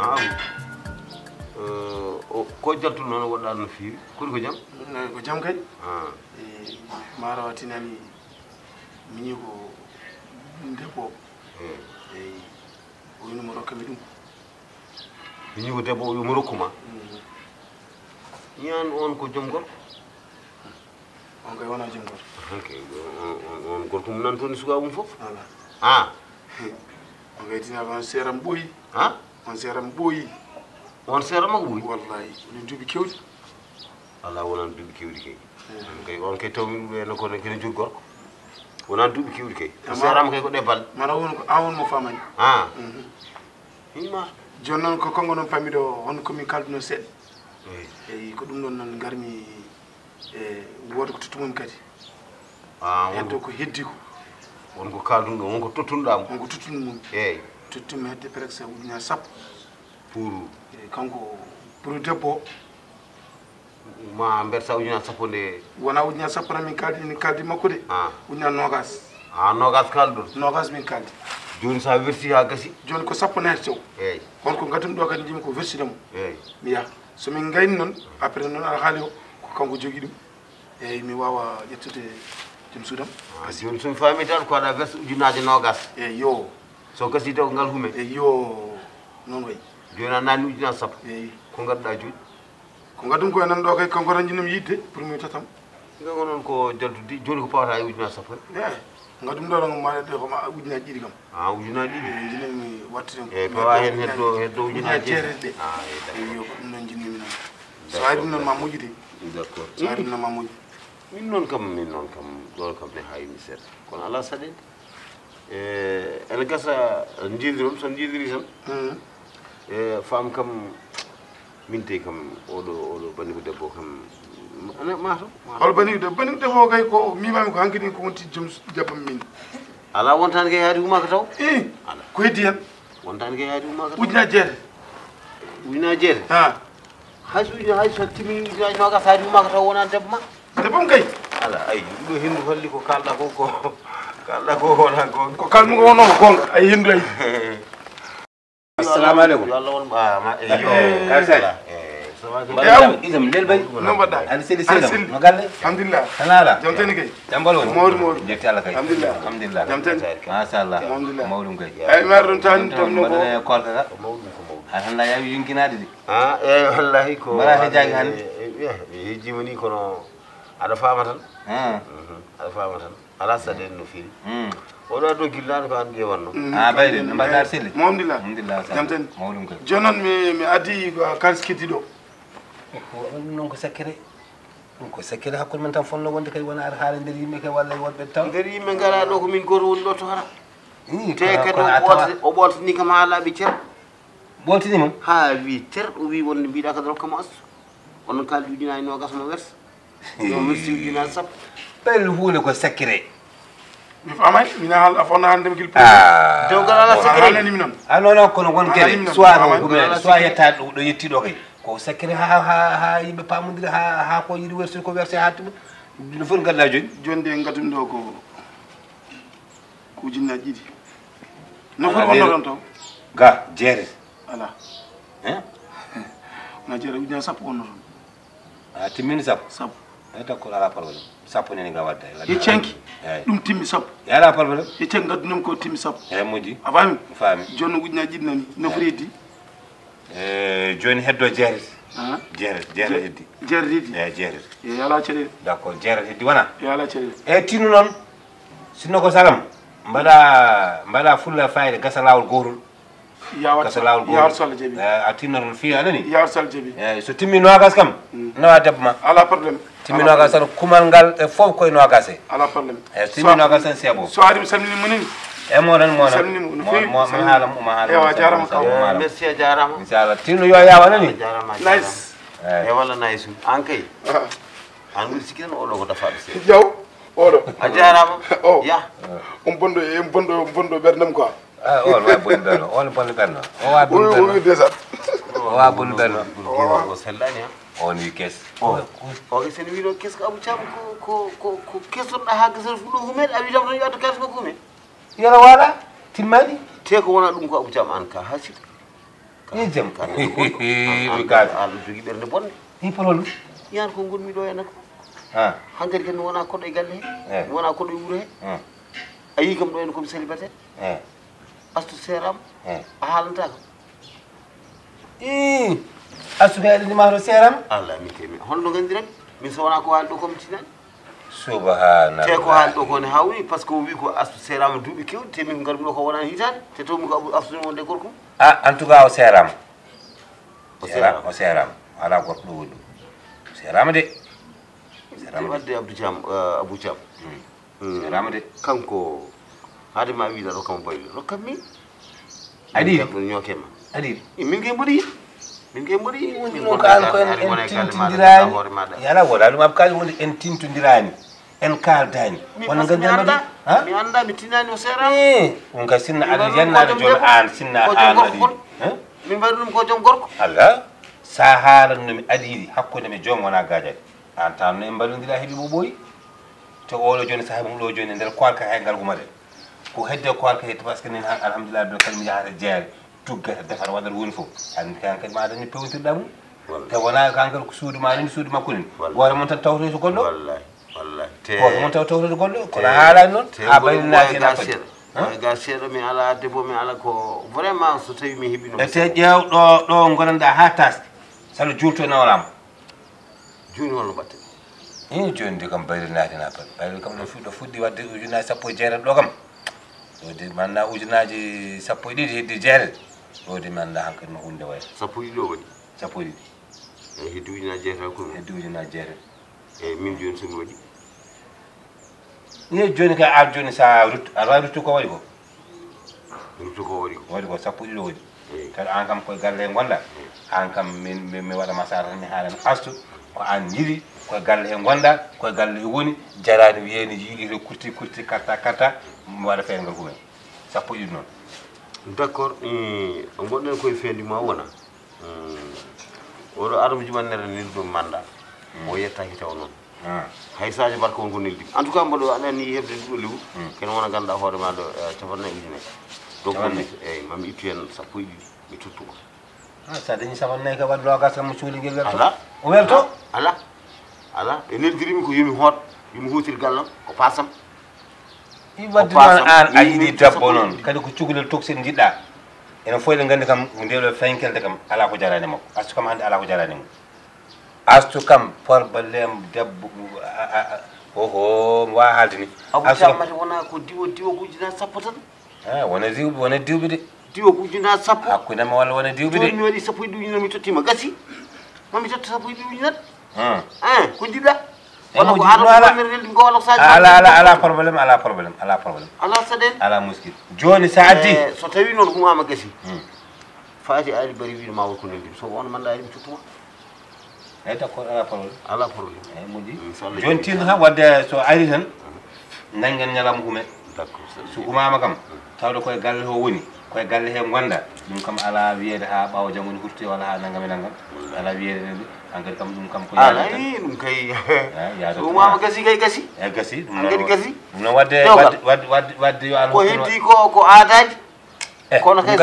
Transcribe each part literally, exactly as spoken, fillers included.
Ah, eh, o- ko jaltu noon woɗɗaano no feewi. Kodi ko jam? Ko jam kay. Ah. E maaro watinani miñi ko debbo. Eh. Eyi. O wino mo rokka mi ɗum. Miñi ko debbo o wimo rokkuma. Ñaan on ko joom gorko. On kay wona joom gorko. Ok. On gorko mum nan toon e sukaaɓe mum fof. Voilà. Ah. On kay tina on seeram ɓooyi. Ah. On seeram ɓooyi. On seeram makko ɓooyi. Wallahi woni duuɓi kewɗi. Ala wonan duuɓi kewɗi kay. On kay on kay tawmi ɗum ɓe no kono kene joggi gorko. Wonan duuɓi kewɗi kay. O seerama kay ko ɗe balɗe. Mara won ko awon mo famani. Ah. Himma. Jooni noon ko kongo noon pammi ɗo on komin kalduno seeɗa. Eyi. Eyi ko ɗum ɗon noon ngarmi e wooda ko tottumum kadi. Ah, Heddo wonko ko heddi ko. Wonko kaldun ɗo wonko tottunɗa mo. Wonko tottunɗo mum. Eyi. Tottum hedde presque ujunnaji sappo. Pour. E kanko pour debbo. Ma mbersa ujunnaji sappo nde. Wona ujunnaji sappo tan min kaldi min kaldi makko de. Ah. Ujunnaji nogas. Ah, nogas kalɗon. Nogas min kaldi. Joni sa wersi ha gasi. Joni ko sappo nati tew. Eyi. Kono ko gadum ɗo kadi jimi ko wersudemo. Eyi. Mi yaha somin gayni noon après noon alhaali o ko kanko jogi ɗum. Eyyi mi wawa ƴettude joom suudam. Ah, joni somi faami tan ko aɗa wersa ujunnaji nogas. Eyyi yo. So gasi taw ko ngal hume. Eyyi yo. Noon way. Joni a nani ujunnaji sappo. Eyyi. Ko gadduɗa joni? Ko gadum ko nan ɗo kay kanko tan jinnomi yidde pour mi totam. Nga ko noon ko jaltudi joni ko pawata e ujunnaji sappo. E gadum ɗo ɗon maɗa de ko ma ujunnaji ɗiɗi kam. Ah, ujunnaji ɗiɗi. Eyyi jinnomi wattude. Eyyi pawa hen heddo heddo Ujunnaji ujunnaji jeetati. Jeetati de. Ah, eyyi, d'accord. Eyyi yo ko ɗum ɗon jinnomi noon. So wawi ɗum noon ma moƴƴude. D'accord. So wawi ɗum noon ma moƴƴu. Min noon kam min noon kam ɗo kam ne hayni seeɗa kono ala saɗede. E ene gasa jiidiron so jiidiri tan. E femme kam min tey kam oɗo oɗo banniko debbo kam ana mato. Hol banniko debbo banniko debbo o kay ko mimami ko hanki ɗin ko wonti joom jabbam min. Ala wontani kay haadi humaka taw. I Ala. Ko heddi hen? Wontani kay haadi humaka taw. Ujunnaji jeetati. Ujunnaji jeetati. Ha. Hay so ujunnaji hay so timmini ujunnaji nogas haadi humaka taw wona debbo ma. Debbo kay. Ala ay ɗum ɗo hendu holli ko kalɗa ko ko kalɗa ko wona gonga. Ko kalmi ko wonno ko gonga ay hendu ay. Assalamu aleykum. Yo Allah won ɓaama e yo. Kar sey. Eh, so Mbaɗa jam, itam lel bay. No mbaɗɗa? Aɗa seli Aɗa seli. selli. No galle? Alhamdulillah. Tan ala. Jam tani kay. Jam balon. Mawɗo mawɗo. Jetti Allah kay. Alhamdulillah. Alhamdulillah. Jam tani. Machallah. Alhamdulillah. Mawɗum kay. Ay mar ɗum tan tan no ko. Mbaɗa korka ka. Ko mawɗum ko mawɗum. Alhamdulillah yawi yonkinade de. Ah, e wallahi ko. Mbaɗa hejjaji hannde? Hejjima ni kono aɗa faama tan. Ah. Mhm, aɗa faama tan. Ala saɗede no feewi. Hmm. Oɗo addo gillani ko an ƴewanno. Ah, bayde no mbaɗa selli? Alhamdulillah. Alhamdulillah. Jam tani. Mawɗum kay. Jooni noon mi mi addi ko kalis keddi ɗo. Ko ɗum noon ko sakkere. Ɗum ko sakkere hakkunde men tan fonno wonde kay wona ar haala nder yimɓe kay walla e wonɓe taw. Nder yimɓe ngara ɗo ko min goto woni ɗo to hara. Ii, Te kono- kadi kono o a tawa- ɓolti o ɓoltini kam ha laaɓi cer. Ɓoltini mum? Ha wi ter o wi wonde mbiɗa kadi rokka mo astu. Onon kaldi ujunnaji nogas no wersa. Yo wersi ujunnaji sappo. Ɓel huunde ko sakkere. Mi famay mina hal a fonna hande mi gil. Ah. Dewgal ala Ko secret. Halani mi noon. Ah non non kono won Ala kede yimɓe soit non, non ala ko soit yetta ɗo ɗo yetti ɗo kay ko sakkere ha ha ha yimɓe pamodira ha ha ko yiɗi wersude ko werse ha tuma no foti gadda joni. Joni de gadum ɗo ko ko ujunnaji ɗiɗi. No Ala foti wonno leydi. Ɗon to? Ga jeere. Ala. Hein? Na jeere ujunnaji sappo wonno toon. A timmini sappo. Sappo. Ay takko ala problème. Sappo nene ga wadda. Ye cenki. Ay. Ɗum timmi sappo. Yala problème. Ye cenki gaddu noon ko timmi sappo. Ay moƴƴi. A faami? Mi faami. Joni ujunnaji ɗiɗi nani. No foti heddi? Eh, joni heddo jeere. Ah. Jeere jeere heddi. Jeere heddi. Eh, jeere. E ala caɗeele. D'accord jeere heddi wona. E ala caɗeele. E tinu noon sinno ko sagam mbaɗa mbaɗa fulla fayde gasa lawol gotol. Yawat Gasa lawol yawat gotol. so Allah jaɓi. Eh, a tinno toon fiya anani. Yawat so Allah jaɓi. Eh, so timmi nogas kam nawa debbo ma. Ala problème. Timmi nogas tan kumal ngal e fof koye nogas e. Ala problème. Eh, so timmi nogas tan c'est bon. So ari mi salmini mo nini. E mo tan mo tan. Salmini mo no Mo feewi, mo mo salmini. Haala mo mo haala. Ewa, Mo jarama salmini kaw. mo haala. Merci a jarama. Inchallah tinno yo yawa nani. Jarama. Nice. Eh. E walla nice. An kay. Ah. An woni sikki tan oɗo ko dafaɗo seeɗa. Jaw. Oɗo. A jarama. Oh. Ya. On bondo en bondo bondo ɓerdam quoi. Ah, on wa boni ɓerno on boni ɓerno o wa boni Oui, ɓerno oui, déjà. O wa boni ɓerno. O sellani ha. On wi kes. O ke sene wiɗo kesko Abou Thiam ko ko ko ko kesɗoɗa ha gasata fuɗo humen a wiɗam tan yo addu kalis makko humen. Yoro wala timmani. Te ko wona ɗum ko Abou Thiam an ka ha sikki. Ni jam. Kan ko goɗɗo. An, an, an jogi ɓernde bonde. Ni polol. Yan ko ngonmi ɗo ena ko. Ha. Hankadi kadi mi wona koɗo e galle he. Eh. Mi wona koɗo e wuro he. Hmm. A yii kam ɗo ena komi célibataire. Eh. Astu seeraama. Eh. A haalanta kam. Ii. Astu kay aɗa ma to seeraama. Allah min kay mi. Holno ngandiran? Min so wona ko haali ɗo komi tinani. Subhanallah. Te ko haali ɗo ko ne hawni parce que o wi ko Astu seeraama duuɓi kewɗi te min ngarmi ɗo ko wonani hitaande te to mi ko Astu wonde gorko. Ah, en tout cas o seeraama. O seeraama. O seeraama. Alaa gorko ɗo woni ɗum. O seeraama de. O seeraama de. Wadde Abdou Thiam, eh, Abou Thiam. Hmm. Hmm. Seeraama de. Kanko, haade ma wiide rokkam boy, rokkam mi. Aɗa yiɗi? Min kam ɗum ñooke ma. Aɗa yiɗi? Eh, min kay mboɗo yiɗi. Min kay mboɗo yiɗi. Woni min ɗum ko an ko en, en tintindiraani. Yala wona ɗum abkaali woni en tintindiraani. En kaaldaani. Wona ngannduɗaa mi annda, ha? Mi annda, mi tinani o seera. Eh, ɗum kay sinna aɗa yennaade jooni an, sinna an aɗa yiɗi. Eh? Min mbaɗi ɗum ko joom gorko. Allah, sa haalan no mi aɗa yiɗi hakkunde mi joom wona gaajade. An tan no en mbalondira heɓi mo ɓooyi. To oɗo jooni saha mum ɗo jooni nder koalka hay ngal gumaɗen. Ko hedde koalka hedde parce que nen han alhamdulillah ɓe kala mi yahata jeere. Tuggata, defata, waɗata woni fof. An kan kadi ma dañi pewntirɗa mum. Wallay. Te wona kan kadi ko suudu ma ni, suudu makko ni. Wallay. Gooto mon tan tawtoyta goɗɗo. Wallay, wallay. Te gooto mon taw tawtoyta goɗɗo. Kono a haalani noon. Te ha mboɗo bayri naati ɓooya ga seeɗa. Ɓooya ga seeɗa, mi ala debbo, mi ala ko vraiment so tawi mi heɓino. E te ƴeew ɗo, ɗo ngonanɗa ha taski. Salo juulto e nawrama. Jooni holno mbaɗten? Ii, jooni de kam bayri naati na pat. Bayri kam ɗo fuɗɗo fuɗɗi waɗde ujunnaaji sappo e jeetati ɗo kam. Ɗo de mi annda ujunnaaji sappo e ɗiɗi heddi jeetati. Ɗo de mi annda hankadi no huunde waya. Sappo e ɗiɗi o waɗi? Sappo e ɗiɗi. Eyi, heddi ujunnaaji jeetati ko ɗum. Heddi ujunnaaji jeetati. Eyi, min jooni so mi waɗi? Ni jooni kay ar jooni sa ruttu, aɗa wawi ruttu ko waɗi ko? Ruttu ko waɗi ko? Waɗi ko sappo e ɗiɗi waɗi. Eyi. Kadi an kam koye galle he gonɗa. Eyi. An kam min, min mi waɗa ma sara tan mi haalana Astu ko an yiɗi koye galle he gonɗa, koye galle he woni, jarani wiyeni yiɗi to kurti kurti karta karta, mi waɗa feere ngal humen. Sappo e ɗiɗi noon. D'accord, eh, gonɗen koye fendi ma wona. Hmm. Oɗo Adama Juma Nere nelɗo manda. Hmm. O yettaki taw noon. Ah. Hay Sadio Barka won ko neldi. En tout cas, mboɗo aɗani heɓde nduɗo lewru. Hmm. Ken wona ganduɗa hoore ma ɗo, eh, capanɗe nayi ujunere. Donc, capanɗe nayi. Mami, eyi, mami ittu hen sappo e ɗiɗi, mi tottu ma. Ah, sa dañi capanɗe nayi ka waɗi nogas kam mo cuuli ngel welto. Ala. O welto? Ala. Ala. E neldiri mi ko yomi hoot, yomi hutir gallam, ko pasam. I wadde noon an a yiɗi debbo noon kadi ko cukalel tokosel jiɗɗa. Enen fof eɗen nganndi kam nde ɗo fenkelde kam alaa ko jarani makko. Astu kam hannde alaa ko jarani mo. Astu kam problème debbo. Oho, mi wawa haalde ni. Astu kam mate wona ko diwo diwo ko ujunnaji sappo tan. Ah, wona diwɓe, wona diwɓe de. Diwo ko ujunnaji sappo. Hakkunde ma walla wona diwɓe de. Jooni mi waɗi sappo e ɗiɗi ujunere mi tottima gasi. Mami totta sappo e ɗiɗi ujunere. Ah, ko jiɗɗa? Walla ko aɗa wonere weldi ko walla ko saji ala ala ala problème, ala problème, ala problème. Ala saɗen. Ala muskil. Jooni sa addi. Eh, so tawi noon humama gasi. Hmm. Faati ali bari wiide ma won ko neldi so on manda ari mi tottuma. Eyi, d'accord, ala problème. Ala problème. Eyi, moƴƴi. Jooni tinno tan wadde so ari tan. Nanngen ñalawma humen. D'accord. So humama kam, tawde koye galle o woni, koye galle he gonda, ɗum kam ala wiyeede ha ɓawo janngo ne hurti walla ha nanngam e nanngam. Ala wiyeede nde, hankadi kam ɗum kam ko ala yaade tan. Ɗum kay. Eyi, yaade tan. So humama gasi kay gasi. Eyi, gasi, ɗum noon. Hankadi gasi. Ɗum noon wadde, wadde, wadde, wadde, wadde yo Allah hokku. Ko heddi ko, ko aadaji. Eyi, kono kay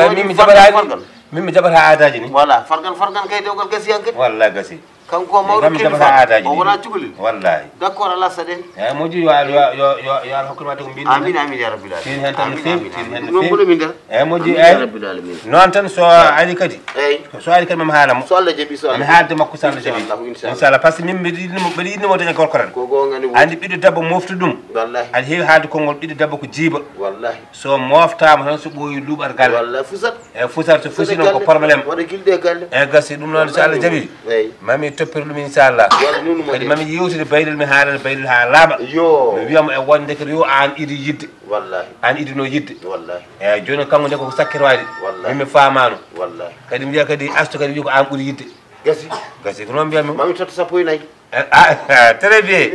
min mi jaɓata aadaji ni. Voilà, fargan fargan kay dewgal gasi hankadi. Walla gasi. Kanko mawɗo kadi aadaji o wona cukalel. Wallahi. D'accord, ala saɗen. Eyi, moƴƴi yo Allah yo yo yo Allah hokku ma ko mbin. Amin amin ya rabbil alamin. Tin hen tan no feewi, tin hen no feewi. Eyi, moƴƴi. Eyi, noon tan so ari kadi. Eyi. So ari kadi mami haala mo. So Allah jaɓi, so Allah jaɓi. Haalde makko so Allah jaɓi. Inchallah, inchallah, parce que min mbiɗa yiɗnimo mbiɗa yiɗnimo daña gorko tan. Ko goonga ni. Andi ɓiɗɗo debbo moftu ɗum. Wallahi. Aɗa heewi haalde konngol ɓiɗɗo debbo ko jiiba. Wallahi. So moftama tan so ɓooyi luuɓat galle. Walla fusat. E fusat so fusi noon ko problème. Waɗa gilɗi e galle. E gasi ɗum noon so Allah jaɓi. Eyi. Mami toppir ɗum inchallah. Waɗa nunu mo. Kadi mami yewtide baylel mi haalana baylel ha laaɓa. Yo. Mi wiyamo e wonde kadi yo an idi yidde. Wallahi. An idino yidde. Wallahi. Eyi, jooni kanko nde koko sakkirwaade. Wallahi. Min mi faamaano. Wallahi. Kadi mbiya kadi Astu kadi wi ko an ɓuri yidde. Gasi. Gasi ko noon mbiyatmi. Mami totta sappo e nayi. Ah, très bien.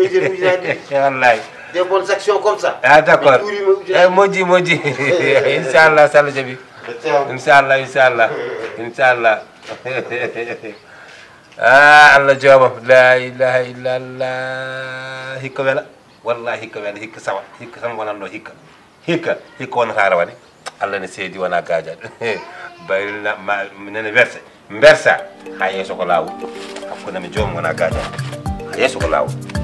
Wallahi. Des bonnes actions comme ça. Ah, d'accord. Eyi, moƴƴi, moƴƴi. Inchallah so Allah jaɓi. Inchallah, inchallah. Inchallah. Ah, Allah jooma. La ilaha illallah. Hikka wela. Wallahi hikka wela, hikka sawa. Hikka tan wonanno hikka. Hikka, hikka wonata rawane. Allah ne seedi wona gaajaɗo. Bayri na ma nene werse mbersa. Ha yeeso ko laawol. Hakkunde mi joom wona gaajaɗo. Ha yeeso ko laawol.